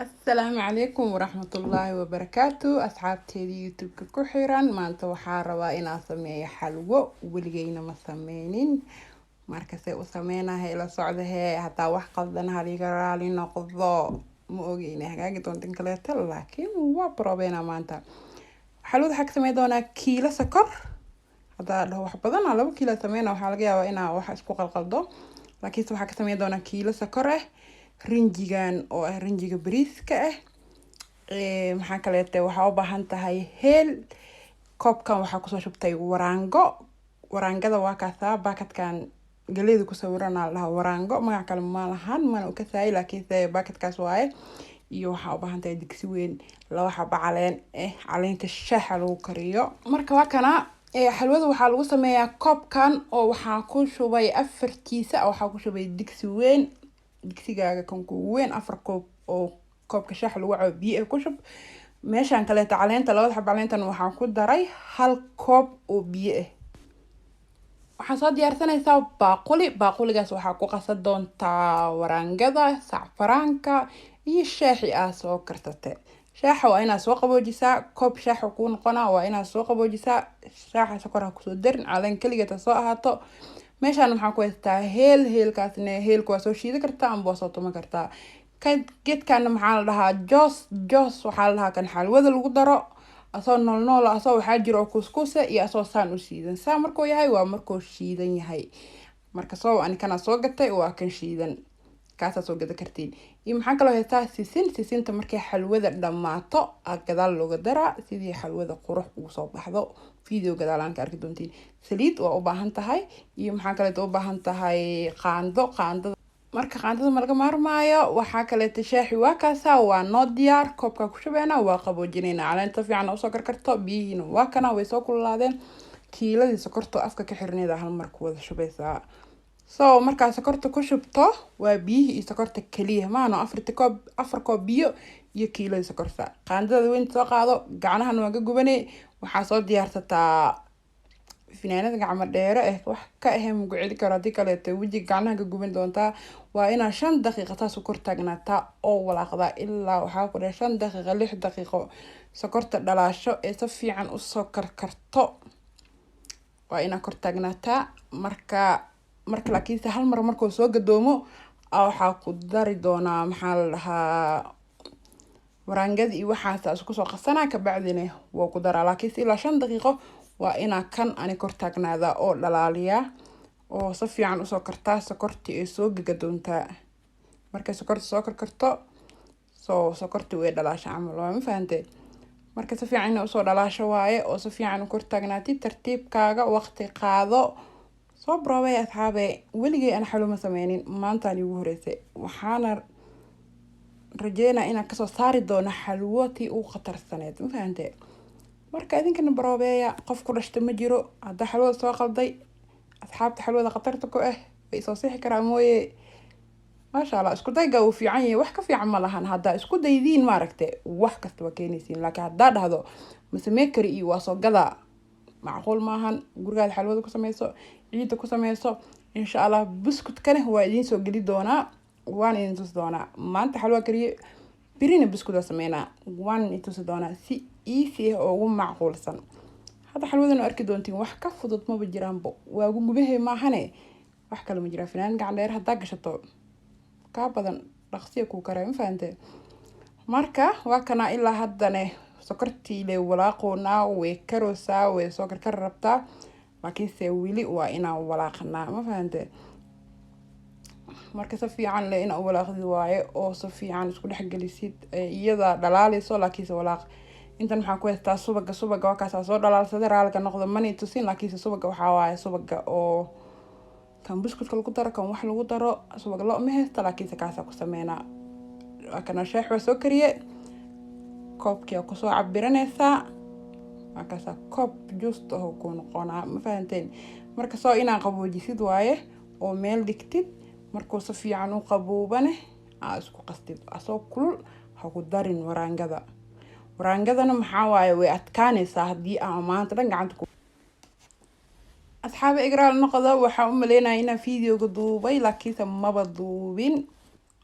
Asalaamu calaykum waraxmatullaahi wabarakaatu. Asxaabteedii YouTube-ka ku xiran, maanta waxaa rabaa inaan sameeyo xalwo. Weligeyna ma sameynin, markase u sameynahay, ila socdahee. Hataa wax qaldan haliga raali noqdo. Ma ogi inay hagaagi doonto in kaleeto, laakiin waa probeynaa. Maanta xalwada waxaa ka sameyn doonaa kiilo sokor. Haddaa dhaho wax badan, 2 kiilo sameyna, waxaa laga yaabaa inaa wax isku qalqaldo, laakiinse waxaa ka sameyn doonaa kiilo sokor ah, rinjigan oo ah rinjiga bariiska ah. Maxaa kaleete? Waxaa u baahan tahay heel. Koobkan waxaa kusoo shubtay waraango. Waraangada waa kaasaa, baakadkan galeyda ku sawirana la dhahaa waraango, magac kale ma lahan, mana ukasaayay, laakiinse baakadkaas waaye. Iyo waxaa u baahan tahay digsi weyn, laba xaba caleen eh, caleenta shaaxa lagu kariyo. Marka waa kana xalwada. Waxaa lagu sameeyaa koobkan oo waxaa ku shubay afartiisa, waxaa ku shubay digsi weyn. Digsigaaga kan kugu weyn, 4 koob oo koobka shaaxa lagu cabo biyo eh ku shub. Meeshaan kaleeto caleenta, labada xaba caleentan waxaan ku daray 1 koob oo biyo ah. Waxaa soo diyaarsanaysaa baaquli. Baaquligaas waxaa ku qasan doontaa waraangada, sacfaraanka iyo shaaxi aa soo karsate. Shaaxa waa inaad soo qaboojisaa. Koob shaaxa kuu noqonaa, waa inaad soo qaboojisaa shaaxa. Sokor ha kusoo darin, caleen keligeed ha soo ahaato. Meeshaan waxaan ku haystaa heel. Heelkaasna, heelka waa soo shiidi kartaa amba waa soo tuman kartaa. Geedkana maxaa la dhahaa? Joos. Joos waxaa la dhahaa kan xalwada lagu daro, asoo nool nool, asoo waxaa jira oo kuskuuse iyo asoo saan u shiidan. Saa markuu yahay waa markuu shiidan yahay. Marka soo ani kanaa soo gatay, waa kan shiidan, kaasaa soo gada kartiin. Iyo maxaa kaloo haystaa? Sisin. Sisinta markay xalwada dhammaato aa gadaal looga daraa, sidii xalwada qurux ugu soo baxdo. Video gadaal aan ka arki doontiin. Saliid waa u baahan tahay. Iyo maxaa kaleeto u baahan tahay? Qaando. Qaandada, marka qaandada ma laga maarmaayo. Waxaa kaleeta shaaxi waa kaasaa, waa noo diyaar. Koobkaa ku shubeynaa, waa qaboojinaynaa. Caleenta fiican usoo karkarto. Biyihiina waa kana, way soo kululaadeen. Kiiladii sokorto afka ka xirneeda hal mar ku wada shubeysaa. So markaa sokorta ku shubto, waa biyihii iyo sokorta keliya maano, afarta koob, 4 koob biyo iyo kiiladii sokorta. Qaandada weyn soo qaado, gacnahan waa ka gubanay. Waxaa soo diyaarsataa finaanada gacmo dheere ah, wax ka ahayn maku celi karo. Haddii kaleeto wejiga gacnaha ka guban doontaa. Waa inaa 5 daqiiqa saas u kor taagnaataa oo walaaqdaa, ilaa waxaa ku dhahay 5 daqiiqa, 6 daqiiqo sokorta dhalaasho ee si fiican usoo karkarto waa inaa kor taagnaataa. Marka laakiinse hal mar markuu soo gadoomo, waxaa ku dari doonaa, maxaa la dhahaa, waraangadii iyo waxaas isku soo qasanaa, kabacdina waa ku daraa. Laakiinse ilaa 5 daqiiqo waa inaa kan ani kor taagnaadaa oo dhalaaliyaa oo si fiican usoo kartaa, sokortii ay soo gagadoontaa. Markay sokorta soo karkarto, soo sokortii way dhalaasha camal waa, ma fahantay? Marka si fiican inay usoo dhalaasho waaye oo si fiican u kor taagnaatid. Tartiibkaaga waqti qaado, soo broobay. Asxaabe, weligay aan xalwo ma sameynin, maantaan iigu horeysay. Waxaana rajeynaa inaan kasoo saari doono xalwo tii ugu khatarsaneed, ma fahantay? Marka idinkana baroobeeya. Qof ku dhashta ma jiro. Haddaa xalwada soo qalday, asxaabta xalwada khatarta ku ah way soo sixi karaa mooye. Maasha Allah, isku dayga uu fiican yahay, wax ka fiican ma lahan. Haddaa isku daydiin, maaragte, wax kasta waa keenaysiin. Laakiin haddaa dhahdo ma samey kari iyo waa soo gadaa, macquul maahan. Gurigaada xalwada ku sameyso, ciidda ku sameyso. Insha Allah buskutkana waa idiin soo geli doonaa, waan idin tusi doonaa. Maanta xalwa kariye, birina buskud waa sameynaa, waan idin tusi doonaa si easy ah oo ugu macquulsan. Hadda xalwadan oo arki doontiin, wax ka fudud maba jiraanbo. Waa gugubahe maahane, wax kale ma jiraan. Fanaan gacan dheer haddaa gashato, kaa badan dhaqsiya kuu karay, ma fahante? Marka waa kana, ilaa haddane sokortii le walaaqoonaa, way karoosaa, way soo karkar rabtaa, laakiinse weli waa inaan walaaqnaa, ma fahante? Marka si fiican le inaa u walaaqdid waaye oo si fiican isku dhexgelisid, iyada dhalaaleyso, laakiinse walaaq. Intan maxaa ku haystaa? Subaga. Subaga waa kaasaa soo dhalaalsaday. Raalka noqdo, mani tusin, laakiinse subaga waxaa waaye subaga oo kan buskutka lagu daro, kan wax lagu daro. Subag lo ma haysta, laakiinse kaasaa ku sameynaa. Waa kana, sheex waa soo kariye. Koobkii aa kusoo cabiranaysaa, waa kaasaa, koob juust aho kuu noqonaa, ma fahanteen? Marka soo inaa qaboojisid waaye oo meel dhigtid. Markuu si fiican u qaboobane, aa isku qastid. Asoo kulul ha ku darin waraangada. Waraangadana maxaa waaye, way adkaanaysaa haddii aa maanta dhan gacanta ku. Asxaabi, igraal noqda. Waxaa u maleynaya inaan videoga duubay, laakiinse maba duubin.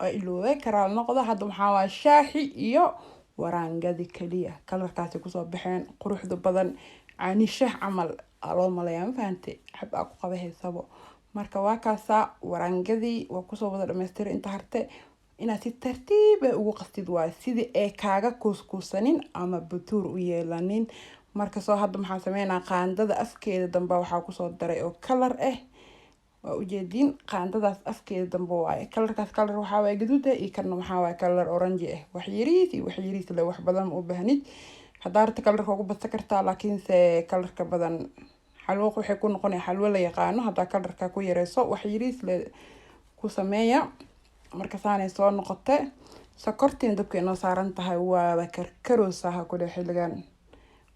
Waa iloobay, karaal noqdo. Hadda waxaa waa shaaxi iyo waraangadii kaliya. Kalarkaasi kusoo baxeen quruxda badan, caani shaah camal aa loo maleeyaa, ma fahante? Xab aa ku qaba haysabo. Marka waa kaasaa, waraangadii waa kusoo wada dhamaystiray. Inta harte inaad si tartiib ah ugu qastid waayo, sidii ay kaaga kuuskuusanin ama butuur u yeelanin. Marka soo hadda maxaa sameynaa? Qaandada afkeeda dambe waxaa kusoo daray oo kalar ah, waa ujeediin. Qaandadaas afkeeda dambe waaye kalarkaas. Kalar waxaa waaye gaduud ah, iyo karna waxaa waaye kalar orange ah. Wax yariis iyo wax yariis le, wax badan ma u baahnid. Haddaa rabta kalarka ugu badsan kartaa, laakiinse kalarka badan xalwo waxay ku noqonaya xalwo la yaqaano haddaa kalarka ku yareyso. Wax yariis le ku sameeya. Marka saanay soo noqote. Sokortiin dabka inoo saaran tahay, waaba karkaroosaa ha kule xilligan.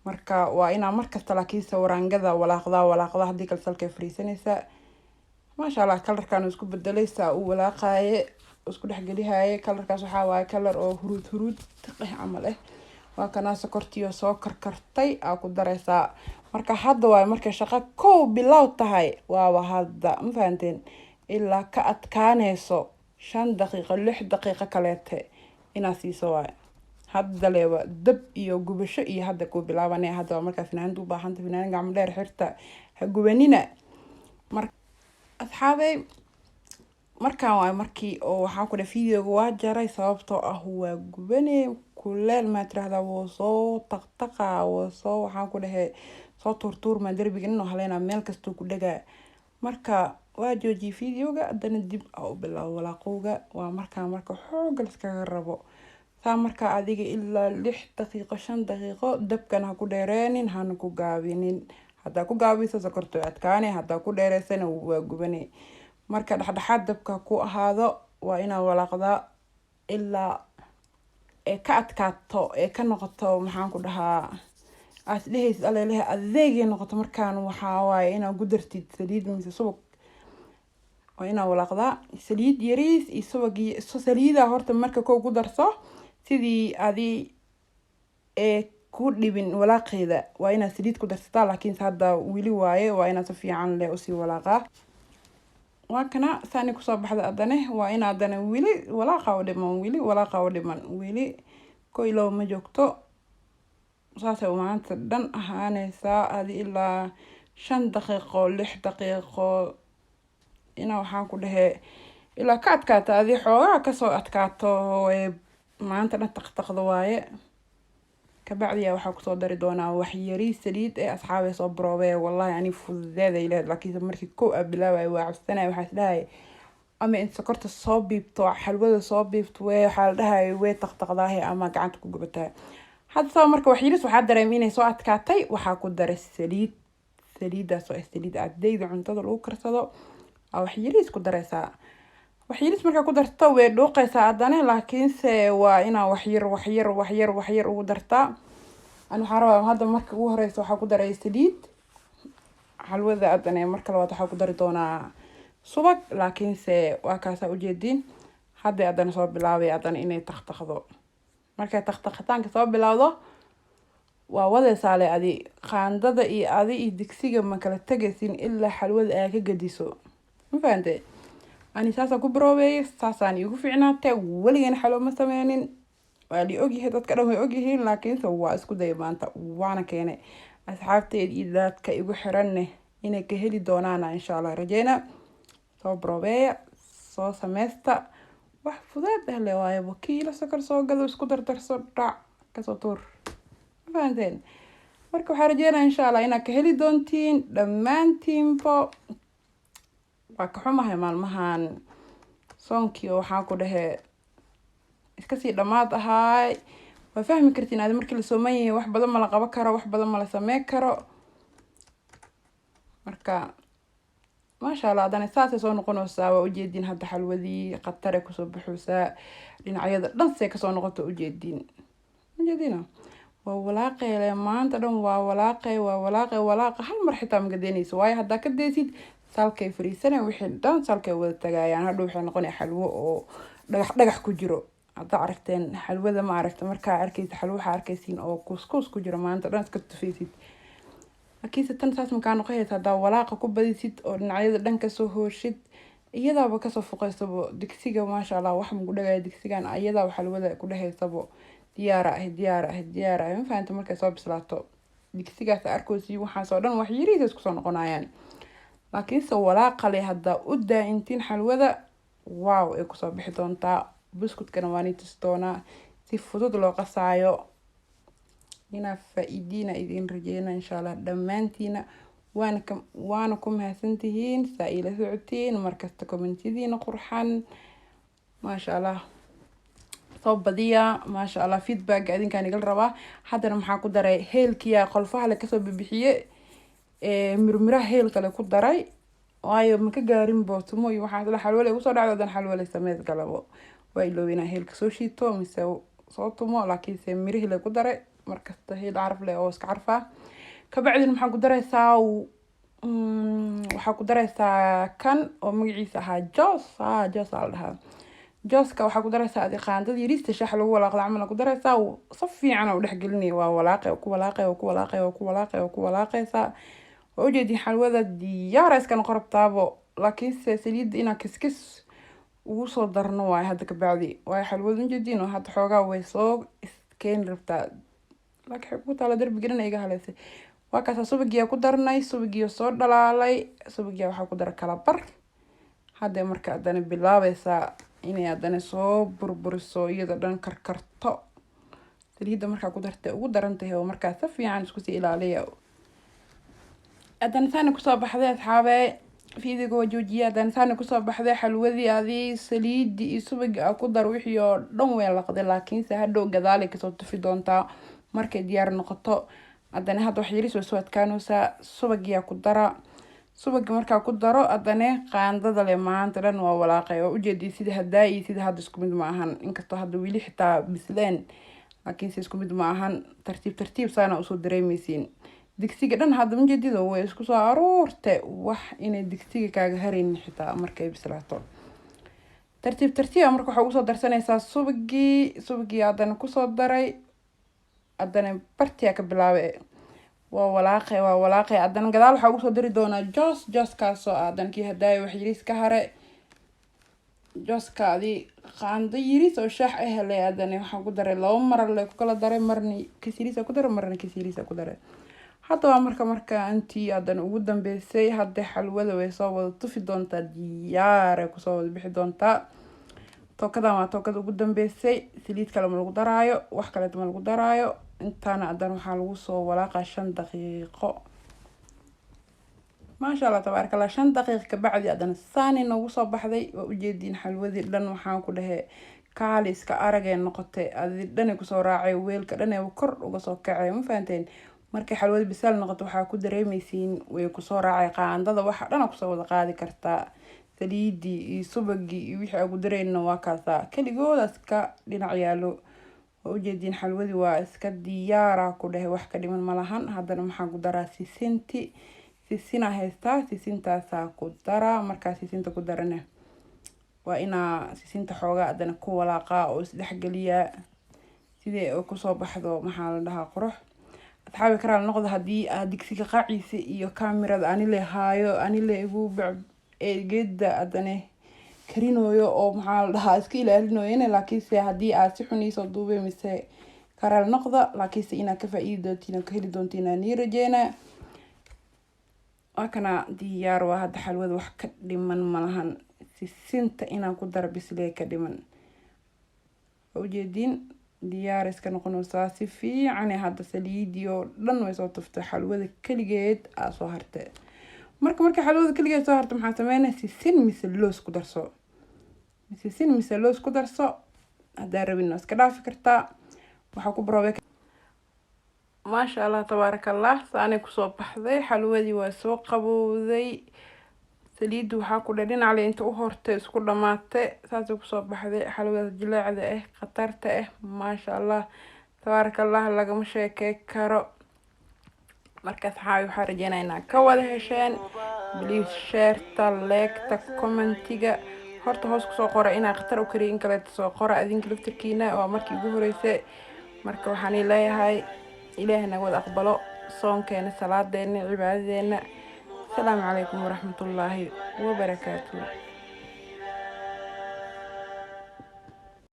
Marka waa inaa markasta laakiinse waraangada walaaqdaa, walaaqdaa, haddii kale salkay fariisanaysaa. Maasha Allah, kalarkan isku bedelay saa uu walaaqaaye, isku dhexgelihaye. Kalarkaas waxaa waaye kalar oo huruud huruud tiq ah camal ah. Waa kanaa, sokortiyo soo karkartay aa ku dareysaa. Marka hadda waaye markay shaqo kow bilow tahay, waaba hadda, ma fahanteen? Ilaa ka adkaaneyso 5 daqiiqo, 6 daqiiqo kaleete inaad siiso waaye. Hadda leeba dab iyo gubasho iyo hadda kuu bilaabanaya. Hadda waa markaa finaanada u baahanta. Finaanad gacmo dheer xirta, ha gubanina. Mar asxaabey, markaan waay markii oo waxaa ku dhahay videoga waa jaray, sababtoo ah waa gubane, kuleel maa tirahdaa, wuu soo taqtaqa, wuu soo, waxaan ku dhahay, soo tuurtuurmaa derbiga nin oo haleynaa, meel kastuu ku dhagaa. Marka waa joojiyay videoga, haddana dib aa u bilaabo walaaqowga. Waa markaa marka xooga liskaga rabo saa. Markaa adiga ilaa 6 daqiiqo, 5 daqiiqo, dabkana ha ku dheereenin, hana ku gaabinin. Haddaa ku gaabiso sokorta way adkaane, haddaa ku dheereysana waa gubane. Marka dhexdhexaad dabka ku ahaado. Waa inaad walaaqdaa ilaa ee ka adkaato, ee ka noqoto, maxaan ku dhahaa, aad dhehaysid alelehe adeegay noqoto. Markaan waxaa waaye inaad ku dartid saliid mise subag. Waa inaad walaaqdaa saliid yariis iyo subag iyo saliida horta. Marka kow ku darso, sidii adi ee ku dhibin walaaqeeda, waa inaad saliid ku darsataa. Laakiinse hadda weli waaye, waa inaad si fiican leh usii walaaqaa. Waa kana, saani kusoo baxda. Haddane waa in haddana weli walaaqa u dhiman, weli walaaqa u dhiman, weli koylow ma joogto. Saasay maanta dhan ahaaneysaa. Adi ilaa 5 daqiiqo, 6 daqiiqo, inaa waxaan ku dhahee ilaa ka adkaato, adi xoogaa kasoo adkaato, ee maanta dhan taqtaqdo waaye. Kabacdiya waxaa kusoo dari doonaa waxyari saliid ee. Asxaabay, soo baroobee. Wallahi ani fududeeday lehed, laakiinse markii kow aa bilaabay waa cabsanaya. Waxaa isdhahay ama in sokorta soo biibto, xalwada soo biibto, wee waxaa la dhahay way taqtaqdaahe ama gacanta ku gubataa. Hadda soo marka wax yaris waxaa dareemay inay soo adkaatay. Waxaa ku daray saliid, saliidaas oo ah saliid cadayda cuntada lagu karsado aa wax yariis ku dareysaa. Wax yariis markaa ku darto way dhuuqeysaa haddana, laakiinse waa inaa waxyar, waxyar, waxyar, waxyar ugu dartaa. Ani waxaa rabaa hadda marka ugu horeysa waxaa ku daray saliid xalwada. Haddana marka labaad waxaa ku dari doonaa subag. Laakiinse waa kaasaa, ujeediin. Hadda haddana soo bilaabay haddana inay taqtaqdo. Markay taqtaqitaanka soo bilowdo waa wadaysaa le. Adi qaandada iyo adi iyo digsiga ma kala tegaysin ilaa xalwada aa ka gediso, ma fahante? Ani saasaan ku baroobeeyay, saasaan iigu fiicnaatay. Weligeena xalwo ma sameynin, waa li ogyahay, dadka dhan way ogyihiin, laakiinse waa isku dayay maanta, waana keenay. Asxaabteed iyo dadka igu xiranne inay ka heli doonaana insha Allah rajeyna. Soo baroobeeya, soo sameysta. Wax fudeed ah le waaye. Wakiilo sokor soo gado, isku dardarso, dhac kasoo tuur, ma fahanteen? Marka waxaa rajeynaya insha Allah inaad ka heli doontiin dhammaantiinbo. Waa ka xumahay maalmahan soonkii oo waxaan ku dhahe iska sii dhammaad ahaay. Waa fahmi kartiin adi, markii la sooman yahay wax badan ma la qaban karo, wax badan ma la sameyn karo. Marka maasha Allah, haddana saasay soo noqonaysaa, waa ujeediin. Hadda xalwadii khatare kusoo baxaysaa, dhinacyada dhan say kasoo noqoto, ujeediin, ujeediina. Waa walaaqeyle maanta dhan, waa walaaqey, waa walaaqey. Walaaqa hal mar xitaa ma gadeynayso, waayo haddaa ka deysid salkay fariisanay, wixii dhan salkay wada tagayaan. Hadhow waxay noqonaya xalwo oo dhagax dhagax ku jiro. Haddaa aragteen xalwada, ma aragta? Markaa arkaysa xalwo waxaa arkaysiin oo kuuskuus ku jiro, maanta dhan iska tufaysid. Laakiinse tan saas makaa noqonaysa haddaa walaaqa ku badisid oo dhinacyada dhan kasoo hooshid. Iyadaaba kasoo fuqeysabo digsiga, maasha Allah. Wax maku dhagaya digsigan, iyadaaba xalwada ku dhahaysabo diyaara ah, diyaara ah, diyaara ah. Ma fahanta? Markay soo bislaato digsigaas arkoosi, waxaas oo dhan wax yariisa isku soo noqonayaan. Laakiinse walaaqale haddaa u daa-intiin xalwada, wow, ay kusoo bixi doontaa. Buskutkana waa nii tusi doonaa si fudud loo qasaayo. Inaa faa-iidiina idin rajeyna, insha Allah, dhammaantiina. Waana ku mahadsantihiin saa iila socotiin markasta. Commentiyadiina qurxan, maasha Allah, soo badiya, maasha Allah. Feedback idinkaan igala rabaa. Haddana maxaa ku daray? Heelkiya qolfaha le kasoo bibixiye, mirmiraha heelkale ku daray, waayo maka gaarin bootumo iyo waxaas la xalwale igu soo dhacdo. Haddana xalwale sameys galabo, waa iloobi inaa heelka soo shiito mise soo tumo, laakiinse mirihii le ku daray. Markasta heel caraf leh oo iska carfaa. Kabacdina maxaa ku dareysaa? Waxaa ku dareysaa kan oo magaciisa ahaa jos. Ha, jos aa la dhahaa. Jooska waxaa ku dareysaa adi qaandada yariista shaaxa lagu walaaqda camal ku dareysaa. Si fiican u dhexgelinaya. Waa walaaqay, ku walaaqay, ku walaaqay, ku walaaqay, ku walaaqaysaa. Waa ujeedin, xalwada diyaara iska noqon rabtaabo. Laakiinse saliidda inaa kiskis ugu soo darno waayo hadda kabacdi, waayo xalwada ujeedin oo hadda xoogaa way soo iskeeni rabtaa, laakiin waxay ku taala darbiga dhan iga haleysay. Waa kaasaa, subagiyaa ku darnay, subagiyo soo dhalaalay. Subagiyaa waxaa ku dara kala bar. Hadda marka haddana bilaabaysaa inay haddana soo burburiso, iyadoo dhan karkarto. Saliidda markaa ku dartay ugu daran tahay oo markaa si fiican isku sii ilaaliya. Haddana saana kusoo baxday, asxaabe. Videoga waa joojiya. Haddana saana kusoo baxday xalwadii. Adii saliidii iyo subagii aa ku dar, wixii oo dhan way laqday, laakiinse hadhow gadaalay kasoo tufi doontaa markay diyaar noqoto. Haddana hadda wax yaris way soo adkaanaysaa. Subagiyaa ku dara. Subagi markaa ku daro, haddana qaandada le maanta dhan waa walaaqay. Waa ujeedii sida hadaa iyo sida hadda isku mid ma ahan, inkastoo hadda weli xitaa bisleen, laakiinse isku mid ma ahan. Tartiib tartiib saana usoo dareemeysiin. Digsiga dhan hadda ujeedido way isku soo aruurte, wax inay digsiga kaaga haraynin xitaa markay bislaato. Tartiib tartiiba marka waxaa ugusoo darsanaysaa subagii. Subagii haddana kusoo daray, haddana bartiyaa ka bilaabay. Waa walaaqay, waa walaaqay. Haddana gadaal waxaa ugu soo dari doonaa jos. Joskaasoo ah haddana kii hadaayo wax yariis ka hare. Joska adi qaando yariis oo shaax ah helay. Haddana waxaan ku daray laba mar le, ku kala daray, marna kas yariis ku daray, marna kas yariis ku daray. Hadda waa marka intii haddana ugu dambeysay. Hadda xalwada way soo wada tufi doontaa, diyaaray kusoo wada bixi doontaa. Tookadan waa tookada ugu dambeysay. Saliid kale ma lagu daraayo, wax kaleeto ma lagu daraayo. Intaana haddana waxaa lagu soo walaaqa 5 daqiiqo. Maasha Allah, tabaaraka Allah. 5 daqiiq kabacdi haddana saani noogu soo baxday. Waa ujeediin xalwadii dhan, waxaan ku dhahay kaali iska aragay noqotay. Adi dhanay kusoo raacay, weelka dhan kor uga soo kacay. Ma fahanteen? Markay xalwada bisaal noqoto waxaa ku dareemeysiin way kusoo raacay qaandada, waxa dhana kusoo wada qaadi kartaa. Saliidii iyo subagii iyo wixii aan ku dareyna waa kaasaa, keligoodaas ka dhinac yaalo. Waa ujeediin, xalwadii waa iska diyaara ku dhahay, wax ka dhiman malahan. Haddana maxaan ku daraa? Sisinti. Sisinaa haystaa, sisintaasaa ku daraa. Markaa sisinta ku darana, waa inaa sisinta xoogaa haddana ku walaaqaa oo isdhexgeliyaa sidii ay kusoo baxdo, maxaa la dhahaa, qurux. Asxaabi karaal noqda haddii aad digsiga qaaciisa iyo kaamirada ani le haayo, ani le igu geeda haddana karinooyo oo maxaa la dhahaa iska ilaalinooyana. Laakiinse haddii aad si xun iisoo duubay mise, karaal noqda. Laakiinse inaad ka faa-iidi doontiin oo ka heli doontiin aan nii rajeynaa. Waa kana, diyaar waa hadda xalwada, wax ka dhiman malahan. Sisinta inaan ku daro bislee ka dhiman. Waa ujeediin, diyaar iska noqonaysaa si fiican. Hadda saliidii oo dhan way soo tuftay, xalwada keligeed aa soo hartay. Marka xalwada keligeed soo hartay, maxaa sameynaya? Sisin mise loos ku darso, sisin mise loos ku darso. Haddaa rabin waa iska dhaafi kartaa. Waxaa ku baroobay, maasha Allah, tabaaraka Allah. Saanay kusoo baxday xalwadii, waa soo qabowday. Saliidda waxaa ku dhe dhinacle inta u hortay isku dhamaatay. Saasay kusoo baxday xalwadaas jileecda ah, khatarta ah, maasha Allah, tabaaraka Allah, lagama sheekey karo. Marka asxaabi, waxaa rajeynaya inaa ka wada hesheen. Please shareta, liketa, commentiga horta hoos kusoo qora inaa khatar u kariyo in kaleeto soo qora adinka laftirkiina. Waa markii ugu horeysay. Marka waxaan leeyahay, Ilaahay naga wada aqbalo soonkeena, salaadeena, cibaadadeena. Asalaamu calaykum waraxmatullaahi wabarakaatu.